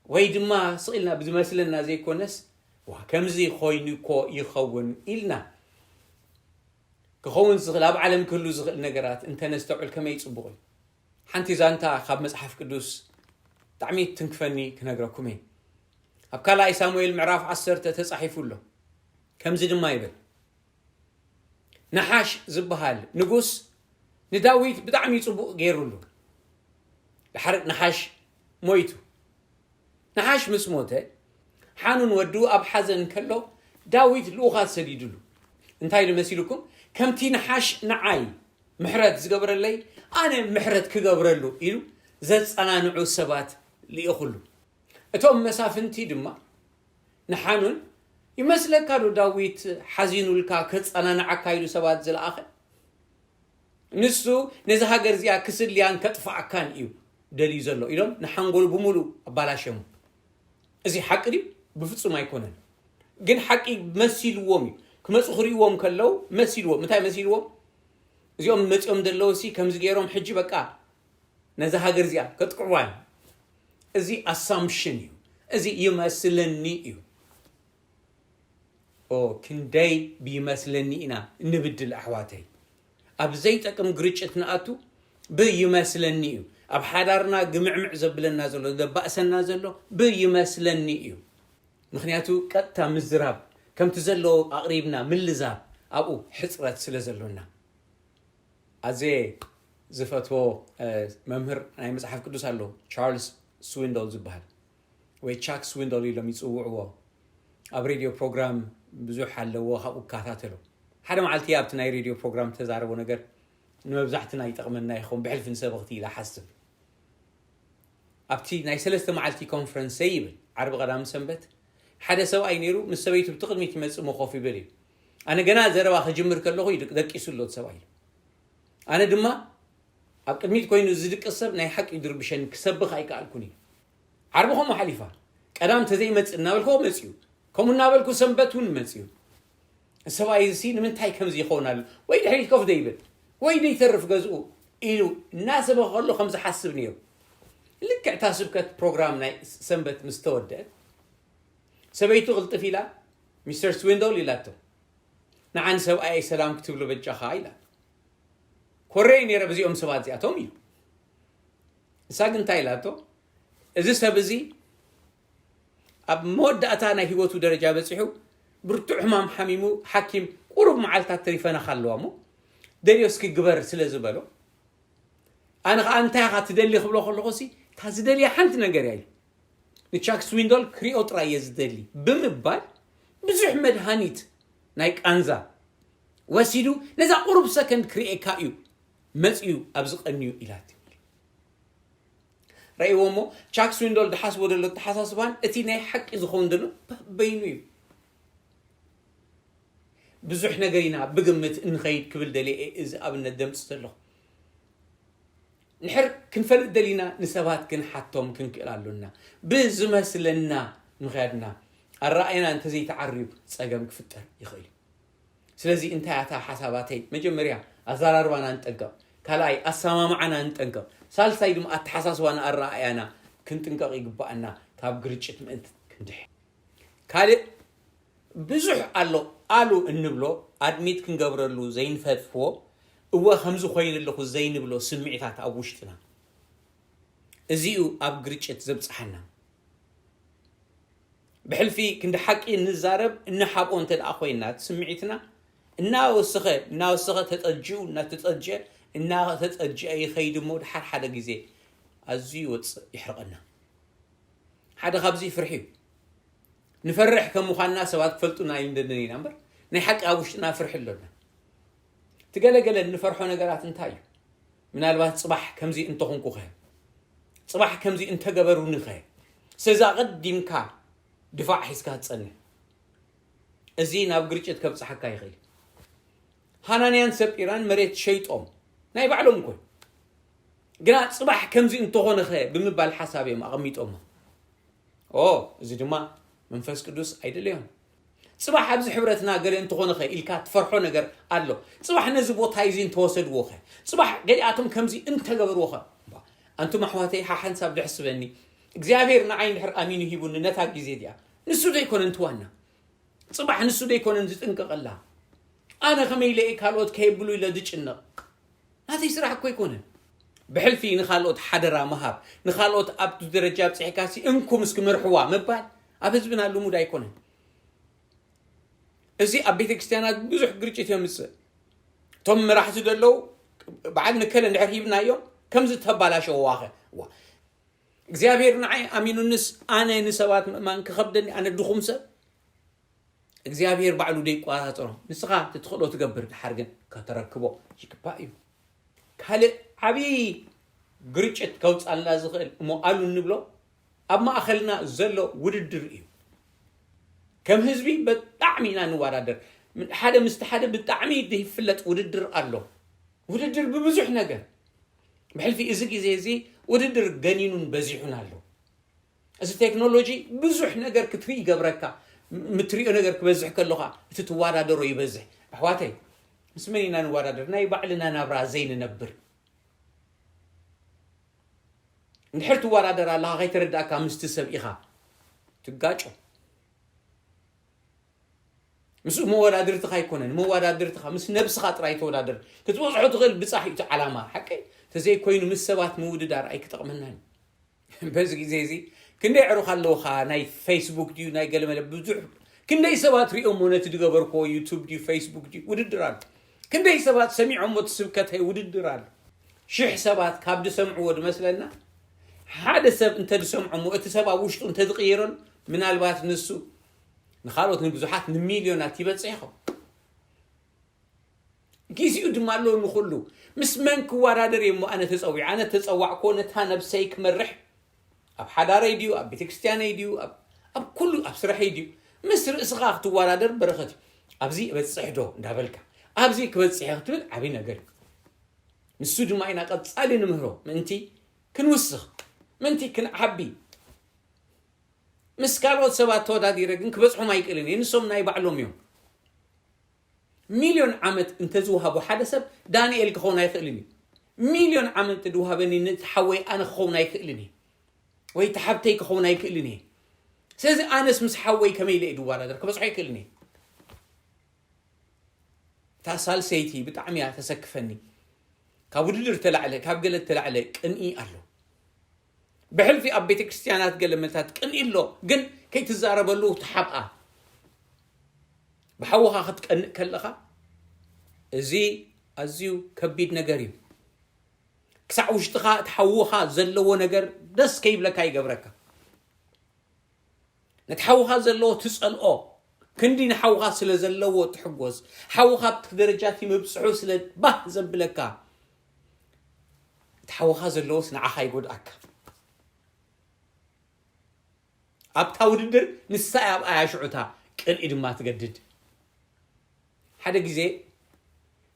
ወይ ድማ ስቕ ኢልና ብዝመስለና ዘይኮነስ፣ ዋ፣ ከምዚ ኮይኑ እኮ ይኸውን ኢልና ክኸውን ዝኽእል፣ ኣብ ዓለም ክህሉ ዝኽእል ነገራት እንተ ነስተውዕል ከመይ ጽቡቕ እዩ። ሓንቲ ዛንታ ካብ መጽሓፍ ቅዱስ ብጣዕሚ ትንክፈኒ ክነግረኩም እየ። ኣብ ካልኣይ ሳሙኤል ምዕራፍ ዓሰርተ ተጻሒፉ ኣሎ። ከምዚ ድማ ይብል፣ ነሓሽ ዝበሃል ንጉስ ንዳዊት ብጣዕሚ ጽቡቕ ገይሩሉ። ድሓር ነሓሽ ሞይቱ። ነሓሽ ምስ ሞተ፣ ሓኑን ወዱ ኣብ ሓዘን ከሎ ዳዊት ልኡኻት ሰዲዱሉ። እንታይ ኢሉ መሲልኩም? ከምቲ ነሓሽ ንዓይ ምሕረት ዝገበረለይ፣ ኣነ ምሕረት ክገብረሉ ኢሉ ዘጸናንዑ ሰባት ልኢኹሉ። እቶም መሳፍንቲ ድማ ንሓኑን፣ ይመስለካ ዶ ዳዊት ሓዚኑልካ ከጸናንዓካ ኢሉ ሰባት ዝለኣኸ? ንሱ ነዚ ሃገር እዚኣ ክስልያን ከጥፍኣካን እዩ ደልዩ ዘሎ ኢሎም ንሓንጎሉ ብምሉእ ኣባላሸሙ። እዚ ሓቂ ድዩ? ብፍጹም ኣይኮነን። ግን ሓቂ መሲልዎም እዩ። ክመጹ ክርእይዎም ከለዉ መሲልዎም። እንታይ መሲልዎም? እዚኦም መጺኦም ዘለዉ ሲ ከምዚ ገይሮም ሕጂ በቃ ነዛ ሃገር እዚኣ ከጥቅዕዋ እዮም። እዚ ኣሳምፕሽን እዩ። እዚ ይመስለኒ እዩ። ኦ፣ ክንደይ ብይመስለኒ ኢና እንብድል ኣሕዋተይ። ኣብ ዘይጠቅም ግርጭት ንኣቱ ብይመስለኒ እዩ። ኣብ ሓዳርና ግምዕምዕ ዘብለና ዘሎ፣ ዘባእሰና ዘሎ ብይመስለኒ እዩ። ምኽንያቱ ቀጥታ ምዝራብ፣ ከምቲ ዘሎ ኣቕሪብና ምልዛብ፣ ኣብኡ ሕጽረት ስለ ዘሎና። ኣዜ ዝፈትዎ፣ እ፣ መምህር ናይ መጽሓፍ ቅዱስ ኣሎ፣ ቻርልስ ስዊንዶል ዝበሃል፣ ወይ ቻክ ስዊንዶል ኢሎም ይጽውዕዎ። ኣብ ሬድዮ ፕሮግራም ብዙሕ ኣለዎ፣ ካብኡ እከታተሎ። ሓደ መዓልቲ ኣብቲ ናይ ሬድዮ ፕሮግራም ተዛረቦ ነገር ንመብዛሕትና ይጠቕመና ይኸውን፣ ብሕልፊ ንሰበኽቲ ኢለ ሓስብ። ኣብቲ ናይ ሰለስተ መዓልቲ ኮንፈረንሰይ ይብል፣ ዓርቢ ቀዳም ሰንበት፣ ሓደ ሰብኣይ ነይሩ፣ ምስ ሰበይቱ ብቲ ቅድሚት ይመጽእ እሞ ኮፍ ይብል እዩ። ኣነ ገና ዘረባ ክጅምር ከለኹ እዩ ደቂሱ ኣሎ እቲ ሰብኣይ። ኣነ ድማ ኣብ ቅድሚት ኮይኑ ዝድቅስ ሰብ ናይ ሓቂ ድርብሸኒ፣ ክሰብኽ ኣይከኣልኩን እዩ። ዓርቢ ከምኡ ሓሊፋ። ቀዳም ተዘይመጽእ እናበልኩ መጽኡ። ከምኡ እናበልኩ ሰንበት እውን መጽኡ። ሰብኣይ እዚ ንምንታይ ከምዚ ይኸውን ኣሎ? ወይ ድሕሪት ኮፍ ደይብል፣ ወይ ደይተርፍ ገዝኡ ኢሉ እናሰበኸ ከሎ ከም ዝሓስብ ነይሩ። ልክዕ እታ ስብከት ፕሮግራም ናይ ሰንበት ምስ ተወደአት፣ ሰበይቱ ቅልጥፍ ኢላ፣ "ሚስተር ስዊንዶል" ኢላቶ፣ "ንዓን ሰብኣየይ ሰላም ክትብሎ በጃኻ" ኢላቶ። ኮረየ ነይረ ብዚኦም ሰባት እዚኣቶም ኢሉ። ንሳ ግን እንታይ ኢላቶ? "እዚ ሰብ እዚ ኣብ መወዳእታ ናይ ህይወቱ ደረጃ በጺሑ፣ ብርቱዕ ሕማም ሓሚሙ፣ ሓኪም ቁሩብ መዓልታት ተሪፈናኻ ኣለዋ እሞ፣ ደልዮ እስኪ ግበር" ስለ ዝበሎ፣ ኣነ ኸዓ "እንታይ ኢኻ ትደሊ?" ክብሎ ከለኹ ሲ፣ "እታ ዝደልያ ሓንቲ ነገር እያ" ኢሉ። ንቻክ ስዊንዶል ክሪኦ ጥራይ እየ ዝደሊ ብምባል፣ ብዙሕ መድሃኒት ናይ ቃንዛ ወሲዱ፣ "ነዛ ቁሩብ ሰከንድ ክርእየካ እዩ መጽዩ ኣብዚ ቀንዩ" ኢላትኒ። ረእይዎ እሞ፣ ቻክ ስዊንዶል ዝሓስቦ ዘሎ ኣተሓሳስባን እቲ ናይ ሓቂ ዝኸውን ዘሎ በበይኑ እዩ። ብዙሕ ነገር ኢና ብግምት እንኸይድ ክብል ደልየ እየ እዚ ኣብነት ደምጽ ዘለኹ። ንድሕር ክንፈልጥ ደሊና ንሰባት ክንሓቶም ክንክእል ኣሎና። ብዝመስለና ምኽያድና ኣረኣእያና እንተዘይተዓርዩ ጸገም ክፍጠር ይኽእል እዩ። ስለዚ እንታይ ኣታ ሓሳባተይ፣ መጀመርያ ኣዘራርባና ንጠንቀቕ፣ ካልኣይ ኣሰማምዓና ንጠንቀቕ፣ ሳልሳይ ድማ ኣተሓሳስባና ኣረኣእያና ክንጥንቀቕ ይግባኣና፣ ካብ ግርጭት ምእንቲ ክንድሕ። ካልእ ብዙሕ ኣሎ ኣሉ እንብሎ፣ ኣድሚት ክንገብረሉ ዘይንፈትፍዎ፣ እወ ከምዚ ኮይኑ ኣለኹ ዘይንብሎ ስምዒታት ኣብ ውሽጥና፣ እዚኡ ኣብ ግርጭት ዘብጽሓና። ብሕልፊ ክንዲ ሓቂ እንዛረብ እንሓብኦ እንተ ደኣ ኮይና እቲ ስምዒትና እናወሰኸ እናወሰኸ ተጠጅኡ እናተጠጀ እናተጠጀ ይኸይድ እሞ ድሓር ሓደ ግዜ ኣዝዩ ይወፅእ ይሕርቐና። ሓደ ካብዚ ፍርሒ እዩ። ንፈርሕ ከም ምዃንና ሰባት ክፈልጡና ኣይንደልን ኢና እምበር ናይ ሓቂ ኣብ ውሽጥና ፍርሒ ኣሎና። እቲ ገለገለ እንፈርሖ ነገራት እንታይ እዩ? ምናልባት ጽባሕ ከምዚ እንተኾንኩኸ? ጽባሕ ከምዚ እንተገበሩኒኸ? ስለዚ ኣቐዲምካ ድፋዕ ሒዝካ ትጸንሕ። እዚ ናብ ግርጭት ከብጽሓካ ይኽእል። ሃናንያን ሰጲራን መሬት ሸይጦም ናይ ባዕሎም እኮ እዩ። ግና ጽባሕ ከምዚ እንተኾነኸ ብምባል ሓሳብ እዮም ኣቐሚጦሞ። ኦ፣ እዚ ድማ መንፈስ ቅዱስ ኣይደለዮን። ጽባሕ ኣብዚ ሕብረትና ገለ እንተኾነኸ ኢልካ ትፈርሖ ነገር ኣሎ። ጽባሕ ነዚ ቦታ እዚ እንተወሰድዎኸ? ጽባሕ ገሊኣቶም ከምዚ እንተገበርዎኸ? እባ፣ ኣንቱም ኣሕዋተይ፣ ሓሓንሳብ ድሕስበኒ፣ እግዚኣብሔር ንዓይ እንድሕር ኣሚኑ ሂቡኒ ነታ ግዜ እዚኣ፣ ንሱ ዶ ኣይኮነን እቲ ዋና? ጽባሕ ንሱ ዶ ኣይኮነን ዝጥንቀቐላ? ኣነ ከመይ ኢለ እየ ካልኦት ከየብሉ ኢለ ዝጭነቕ? ናተይ ስራሕ እኮ ኣይኮነን። ብሕልፊ ንኻልኦት ሓደራ ምሃብ፣ ንኻልኦት ኣብቲ ደረጃ ኣብጺሕካሲ እንኩም እስኪ መርሕዋ ምባል ኣብ ህዝብና ልሙድ ኣይኮነን። እዚ ኣብ ቤተ ክርስቲያናት ብዙሕ ግርጭት የምጽእ። እቶም መራሕቲ ዘለዉ በዓል ንከለ እንድሕር ሂብናዮም ከምዚ ተባላሸውዋኸ? ዋ፣ እግዚኣብሔር ንዓይ ኣሚኑንስ ኣነ ንሰባት ምእማን ክኸብደኒ፣ ኣነ ድኹም ሰብ? እግዚኣብሔር ባዕሉ ደይቆጻጸሮ። ንስኻ ትትኽእሎ ትገብር፣ ድሓር ግን ከተረክቦ ይግባእ እዩ። ካልእ ዓብዪ ግርጭት ከውጻልና ዝኽእል እሞ ኣሉ እንብሎ ኣብ ማእኸልና ዘሎ ውድድር እዩ። ከም ህዝቢ ብጣዕሚ ኢና ንወዳደር። ሓደ ምስቲ ሓደ ብጣዕሚ ዘይፍለጥ ውድድር ኣሎ። ውድድር ብብዙሕ ነገር። ብሕልፊ እዚ ግዜ እዚ ውድድር ገኒኑን በዚሑን ኣሎ። እዚ ቴክኖሎጂ ብዙሕ ነገር ክትርኢ ይገብረካ። ም-፣ ምትሪኦ ነገር ክበዝሕ ከሎኻ እቲ ትወዳደሮ ይበዝሕ። ኣሕዋተይ፣ ምስ መን ኢና ንወዳደር? ናይ ባዕልና ናብራ ዘይንነብር። እንድሕር ትወዳደር ኣለኻ ከይተረዳእካ ምስቲ ሰብ ኢኻ ትጋጮ። ምስ መወዳድርትኻ ኣይኮነን፣ መወዳድርትኻ ምስ ነብስኻ ጥራይ ተወዳደር። ክትበጽሖ ትኽእል ብጻሕ እዩ እቲ ዓላማ። ሓቀይ ተዘይኮይኑ ምስ ሰባት ምውድዳር ኣይክጠቕመናን እዩ። በዚ ግዜ እዚ ክንደይ ኣዕሩኽ ኣለውኻ? ናይ ፌስቡክ ድዩ ናይ ገለመለ ብዙሕ፣ ክንደይ ሰባት ሪኦሞ ነቲ ዝገበርክዎ ዩቱብ ድዩ ፌስቡክ ድዩ ውድድር ኣሎ። ክንደይ ሰባት ሰሚዖሞ እቲ ስብከተይ ውድድር ኣሎ። ሽሕ ሰባት ካብ ዝሰምዕዎ ዝመስለና ሓደ ሰብ እንተ ዝሰምዖሞ እቲ ሰብ ኣብ ውሽጡ እንተ ዝቕይረሉ ምናልባት ንሱ ንኻልኦት ንብዙሓት ንሚልዮናት ይበጽሕ ይኸውን። ግዜኡ ድማ ኣሎ ንኹሉ። ምስ መን ክወዳደር እየ እሞ ኣነ ተጸዊዐ? ኣነ ተጸዋዕኮ ነታ ነብሰይ ክመርሕ ኣብ ሓዳረይ ድዩ ኣብ ቤተክርስትያነይ ድዩ ኣብ ኣብ ኩሉ ኣብ ስራሐይ ድዩ? ምስ ርእስኻ ክትወዳደር በረኸት እዩ። ኣብዚ እበጽሕ ዶ እንዳበልካ ኣብዚ ክበጽሕ እየ ክትብል ዓብዪ ነገር እዩ። ንሱ ድማ ኢና ቀጻሊ ንምህሮ ምእንቲ ክንውስኽ ምእንቲ ክንዓቢ። ምስ ካልኦት ሰባት ተወዳዲረ ግን ክበጽሖም ኣይክእልን እየ። ንሶም ናይ ባዕሎም እዮም። ሚልዮን ዓመት እንተዝወሃቦ ሓደ ሰብ ዳንኤል ክኸውን ኣይኽእልን እዩ። ሚልዮን ዓመት እንተዝወሃበኒ ነቲ ሓወይ ኣነ ክኸውን ኣይክእልን እየ። ወይ እቲ ሓብተይ ክኸውን ኣይክእልን እየ። ስለዚ ኣነስ ምስ ሓወይ ከመይ ኢለ እየ ዝወዳደር? ክበጽሖ ኣይክእልን እየ። እታ ሳልሰይቲ ብጣዕሚ እያ ተሰክፈኒ። ካብ ውድድር ተላዕለ፣ ካብ ገለ ተላዕለ ቅንኢ ኣሎ። ብሕልፊ ኣብ ቤተ ክርስቲያናት ገለ መልታት ቅንኢ ኣሎ፣ ግን ከይትዛረበሉ ትሓብኣ። ብሓውኻ ክትቀንእ ከለኻ እዚ ኣዝዩ ከቢድ ነገር እዩ። ክሳዕ ውሽጥኻ እቲ ሓውኻ ዘለዎ ነገር ደስ ከይብለካ ይገብረካ። ነቲ ሓውኻ ዘለዎ ትጸልኦ፣ ክንዲ ንሓውኻ ስለ ዘለዎ ትሕጎስ፣ ሓውኻ ኣብቲ ደረጃ እቲ ምብጽሑ ስለ ባህ ዘብለካ፣ እቲ ሓውኻ ዘለዎስ ንዓኻ ይጎድኣካ። ኣብታ ውድድር ንሳ እያ ኣብኣያ ሽዑታ ቅንኢ ድማ ትገድድ። ሓደ ግዜ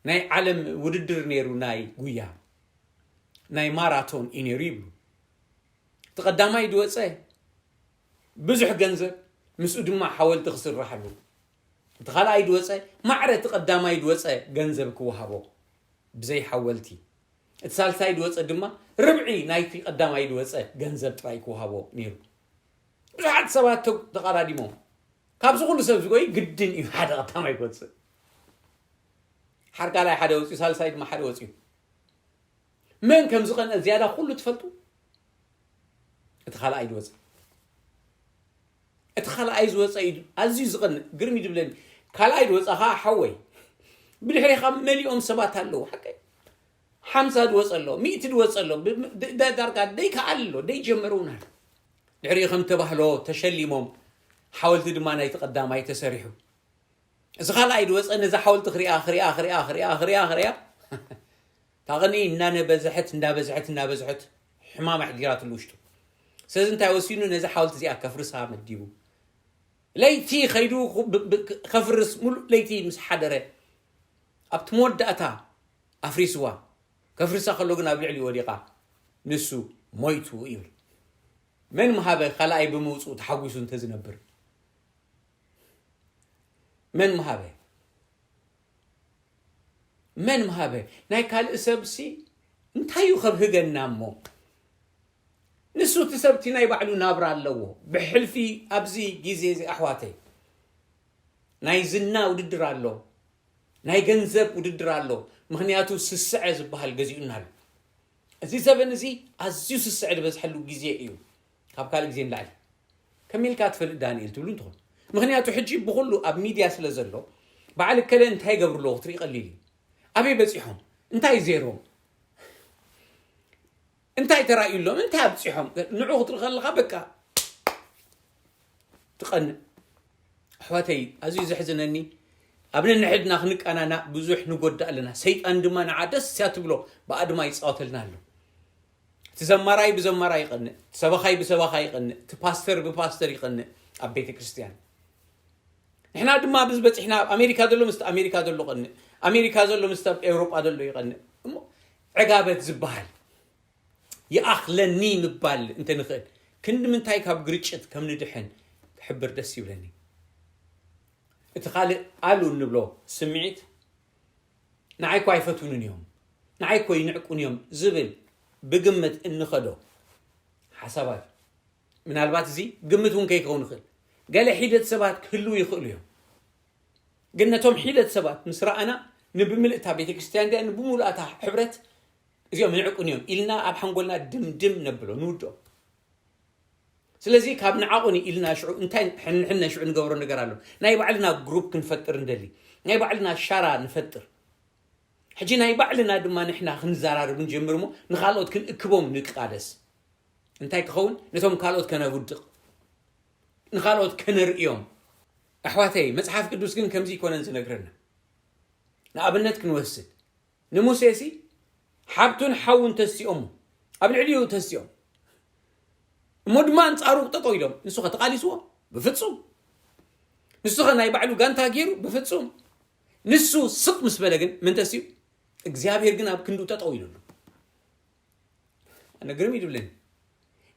ናይ ዓለም ውድድር ነይሩ ናይ ጉያ። ናይ ማራቶን እዩ ነይሩ ይብሉ። እቲ ቀዳማይ ዝወፀ ብዙሕ ገንዘብ፣ ምስኡ ድማ ሓወልቲ ክስርሓሉ። እቲ ካልኣይ ዝወፀ ማዕረ እቲ ቀዳማይ ዝወፀ ገንዘብ ክወሃቦ ብዘይ ሓወልቲ። እቲ ሳልሳይ ዝወፀ ድማ ርብዒ ናይቲ ቀዳማይ ዝወፀ ገንዘብ ጥራይ ክወሃቦ ነይሩ። ብዙሓት ሰባት ተቃዳዲሞም። ካብዚ ኩሉ ሰብ ዝጎይ ግድን እዩ ሓደ ቀዳማይ ክወፅእ። ሓርቃላይ ሓደ ወፅዩ፣ ሳልሳይ ድማ ሓደ ወፅዩ። መን ከም ዝቐንአ ዝያዳ ኩሉ ትፈልጡ? እቲ ካልኣይ ዝወፀ። እቲ ካልኣይ ዝወፀ እዩ ኣዝዩ ዝቐንእ፣ ግርም እዩ ዝብለኒ። ካልኣይ ዝወፀ ከዓ ሓወይ፣ ብድሕሪኻ መሊኦም ሰባት ኣለዉ። ሓቀይ ሓምሳ ዝወፀ ኣሎ፣ ሚእቲ ዝወፀ ኣሎ። ዳርጋ ደይከኣል ኣሎ፣ ደይጀመረ እውን ኣሎ። ድሕሪኡ ከም ተባህሎ ተሸሊሞም፣ ሓወልቲ ድማ ናይቲ ቀዳማይ ተሰሪሑ። እዚ ካልኣይ ዝወፀ ነዛ ሓወልቲ ክሪኣ ክሪኣ ክሪኣ ክሪኣ ክሪኣ ክሪኣ ታቕኒ እናነበዝሐት እንዳበዝሐት እናበዝሐት ሕማም ኣሕዲራትሉ ውሽጡ። ስለዚ እንታይ ወሲኑ? ነዛ ሓወልቲ እዚኣ ከፍርሳ መዲቡ። ለይቲ ከይዱ ከፍርስ፣ ሙሉእ ለይቲ ምስ ሓደረ ኣብቲ መወዳእታ ኣፍሪስዋ። ከፍርሳ ከሎ ግን ኣብ ልዕሊ ወዲቓ ንሱ ሞይቱ ይብል። መን ምሃበ ካልኣይ ብምውፅኡ ተሓጒሱ እንተዝነብር? መን ምሃበ? መን ምሃበ? ናይ ካልእ ሰብሲ እንታይ እዩ ከብህገና እሞ? ንሱ እቲ ሰብቲ ናይ ባዕሉ ናብራ ኣለዎ። ብሕልፊ ኣብዚ ግዜ እዚ ኣሕዋተይ ናይ ዝና ውድድር ኣሎ፣ ናይ ገንዘብ ውድድር ኣሎ። ምኽንያቱ ስስዐ ዝበሃል ገዚኡና ኣሎ። እዚ ዘበን እዚ ኣዝዩ ስስዐ ዝበዝሐሉ ግዜ እዩ፣ ካብ ካልእ ግዜ ንላዕሊ። ከመይ ኢልካ ትፈልጥ ዳንኤል ትብሉ እንትኾን፣ ምኽንያቱ ሕጂ ብኹሉ ኣብ ሚድያ ስለ ዘሎ በዓል እከለ እንታይ ይገብሩ ኣለዉ ክትርኢ ቀሊል እዩ። ኣበይ በፂሖም? እንታይ ዜሮም? እንታይ ተራእዩሎም? እንታይ ኣብፂሖም? ንዑ ክትርኢ ከለኻ በቃ ትቐንእ። ኣሕዋተይ፣ ኣዝዩ ዘሕዝነኒ፣ ኣብ ነንሕድና ክንቀናናእ ብዙሕ ንጎዳእ ኣለና። ሰይጣን ድማ ንዓ ደስ እያ ትብሎ ብኣድማ ይፃወተልና ኣሎ። እቲ ዘማራይ ብዘማራይ ይቐንእ፣ እቲ ሰባኻይ ብሰባኻይ ይቐንእ፣ እቲ ፓስተር ብፓስተር ይቐንእ ኣብ ቤተ ክርስቲያን። ንሕና ድማ ኣብዚ በፂሕና ኣብ ኣሜሪካ ዘሎ ምስቲ ኣሜሪካ ዘሎ ይቐንእ፣ ኣሜሪካ ዘሎ ምስቲ ኣብ ኤውሮጳ ዘሎ ይቐንእ። እሞ ዕጋበት ዝበሃል ይኣኽለኒ ምባል እንተንኽእል ክንዲ ምንታይ ካብ ግርጭት ከም ንድሕን ክሕብር ደስ ይብለኒ። እቲ ካልእ ኣሉ እንብሎ ስምዒት ንዓይ እኮ ኣይፈትውንን እዮም፣ ንዓይ እኮ ይንዕቁን እዮም ዝብል ብግምት እንኸዶ ሓሳባት፣ ምናልባት እዚ ግምት እውን ከይከውን ይኽእል፣ ገለ ሒደት ሰባት ክህልዉ ይኽእሉ እዮም። ግን ነቶም ሒደት ሰባት ምስ ረኣና ንብምልእታ ቤተ ክርስቲያን ድያ ንብምሉኣታ ሕብረት እዚኦም ይንዕቁን እዮም ኢልና ኣብ ሓንጎልና ድምድም ነብሎ ንውድኦ። ስለዚ ካብ ንዓቑኒ ኢልና ሽዑ እንታይ ሕንሕነ ሽዑ ንገብሮ ነገር ኣሎ። ናይ ባዕልና ግሩፕ ክንፈጥር እንደሊ፣ ናይ ባዕልና ሻራ ንፈጥር። ሕጂ ናይ ባዕልና ድማ ንሕና ክንዘራርብ ንጀምር እሞ ንኻልኦት ክንእክቦም ንቃደስ። እንታይ ክኸውን? ነቶም ካልኦት ከነውድቕ፣ ንኻልኦት ከነርእዮም። ኣሕዋተይ፣ መጽሓፍ ቅዱስ ግን ከምዚ ይኮነን ዝነግረና። ንኣብነት ክንወስድ፣ ንሙሴሲ ሓብቱን ሓውን ተሲኦሙ፣ ኣብ ልዕሊኡ ተሲኦም፣ እሞ ድማ ኣንጻሩ ጠጠው ኢሎም። ንሱ ኸ ተቓሊስዎ? ብፍጹም። ንሱ ኸ ናይ ባዕሉ ጋንታ ገይሩ? ብፍጹም። ንሱ ስቕ ምስ በለ ግን ምን ተሲኡ? እግዚኣብሔር ግን ኣብ ክንዱ ጠጠው ኢሉሉ። ኣነ ግርም እዩ ዝብለኒ።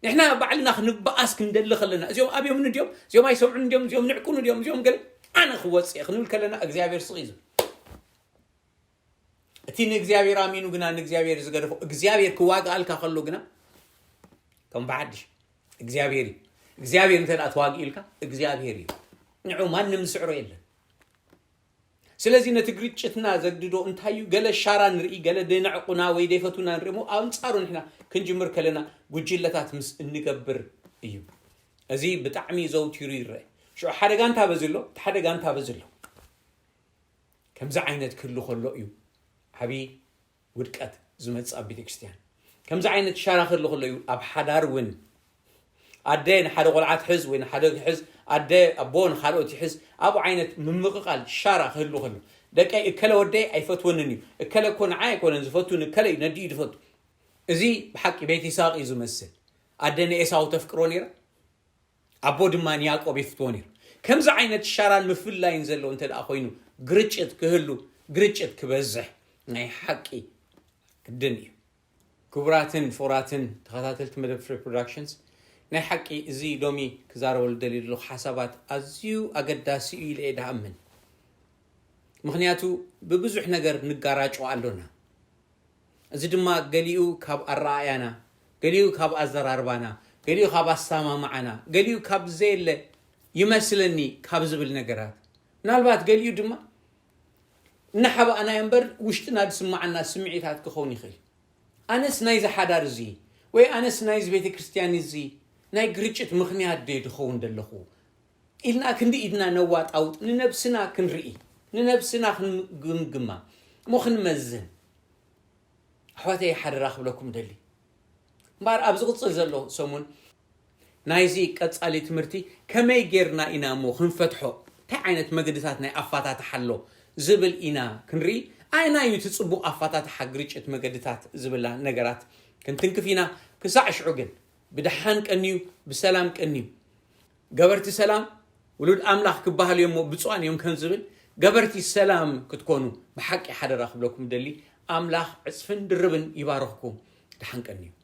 ንሕና ባዕልና ክንበኣስ ክንደሊ ከለና፣ እዚኦም ኣብዮምኒ ድዮም? እዚኦም ኣይሰምዑን ድዮም? እዚኦም ንዕቁኒ ድዮም? እዚኦም ገለ ኣነ ክወፅእ እየ ክንብል ከለና እግዚኣብሔር ስቕ እዩ ዝብል። እቲ ንእግዚኣብሔር ኣሚኑ ግና ንእግዚኣብሔር ዝገደፎ፣ እግዚኣብሔር ክዋግኣልካ ከሎ ግና ከም ብሓድሽ እግዚኣብሔር እዩ። እግዚኣብሔር እንተ ደኣ ተዋጊኡልካ እግዚኣብሔር እዩ። ንዑ ማንም ዝስዕሮ የለን። ስለዚ ነቲ ግርጭትና ዘግድዶ እንታይ እዩ? ገለ ሻራ ንርኢ፣ ገለ ደይነዕቁና ወይ ደይፈቱና ንርኢ እሞ ኣንጻሩ ንሕና ክንጅምር ከለና ጉጅለታት ምስ እንገብር እዩ። እዚ ብጣዕሚ ዘውቲሩ ይረአ። ሽዑ ሓደ ጋንታ በዚ ኣሎ፣ እቲ ሓደ ጋንታ በዚ ኣሎ። ከምዚ ዓይነት ክህሉ ከሎ እዩ ዓብዪ ውድቀት ዝመጽእ ኣብ ቤተ ክርስቲያን። ከምዚ ዓይነት ሻራ ክህሉ ከሎ እዩ ኣብ ሓዳር እውን ኣደ ንሓደ ቆልዓ ትሕዝ ወይ ንሓደ ትሕዝ፣ ኣደ ኣቦ ንኻልኦት ይሕዝ። ኣብኡ ዓይነት ምምቕቓል ሻራ ክህሉ ከሎ፣ ደቀይ እከለ ወደይ ኣይፈትወንን እዩ፣ እከለ እኮ ንዓይ ኣይኮነን ዝፈቱ፣ ንከለ እዩ ነዲኡ ዝፈቱ። እዚ ብሓቂ ቤት ይስሐቅ እዩ ዝመስል። ኣደ ንኤሳው ተፍቅሮ ነይራ፣ ኣቦ ድማ ንያዕቆብ ይፍትዎ ነይሩ። ከምዚ ዓይነት ሻራን ምፍላይን ዘለዎ እንተ ደኣ ኮይኑ፣ ግርጭት ክህሉ፣ ግርጭት ክበዝሕ ናይ ሓቂ ግድን እዩ። ክቡራትን ፍቑራትን ተኸታተልቲ መደብ ፍሬ ፕሮዳክሽንስ፣ ናይ ሓቂ እዚ ሎሚ ክዛረበሉ ደልዩ ዘለኹ ሓሳባት ኣዝዩ ኣገዳሲ እዩ ኢለ እየ ድኣምን። ምኽንያቱ ብብዙሕ ነገር ንጋራጮ ኣሎና። እዚ ድማ ገሊኡ ካብ ኣረኣእያና፣ ገሊኡ ካብ ኣዘራርባና፣ ገሊኡ ካብ ኣሰማምዓና፣ ገሊኡ ካብ ዘየለ ይመስለኒ ካብ ዝብል ነገራት፣ ምናልባት ገሊኡ ድማ እናሓባእና እምበር ውሽጥና ዝስማዓና ስምዒታት ክኸውን ይኽእል። ኣነስ ናይዚ ሓዳር እዚ ወይ ኣነስ ናይዚ ቤተ ክርስቲያን እዚ ናይ ግርጭት ምኽንያት ዶ ድኸውን ዘለኹ ኢልና ክንዲ ኢድና ነዋጣውጥ፣ ንነብስና ክንርኢ፣ ንነብስና ክንግምግማ እሞ ክንመዝን። ኣሕዋተይ ሓደራ ክብለኩም ደሊ እምበኣር ኣብ ዝቕፅል ዘሎ ሰሙን ናይዚ ቀጻሊ ትምህርቲ ከመይ ጌርና ኢና እሞ ክንፈትሖ፣ እንታይ ዓይነት መገድታት ናይ ኣፋታትሓ ኣሎ ዝብል ኢና ክንርኢ። ኣየናይ እዩ እቲ ጽቡቕ ኣፋታትሓ ግርጭት መገድታት ዝብላ ነገራት ክንትንክፍ ኢና። ክሳዕ ሽዑ ግን ብደሓን ቀንዩ፣ ብሰላም ቀንዩ። ገበርቲ ሰላም ውሉድ ኣምላኽ ክበሃሉ እዮም እሞ ብፁዓን እዮም ከም ዝብል፣ ገበርቲ ሰላም ክትኮኑ ብሓቂ ሓደራ ክብለኩም ደሊ። ኣምላኽ ዕጽፍን ድርብን ይባርኽኩም። ደሓን ቀንዩ።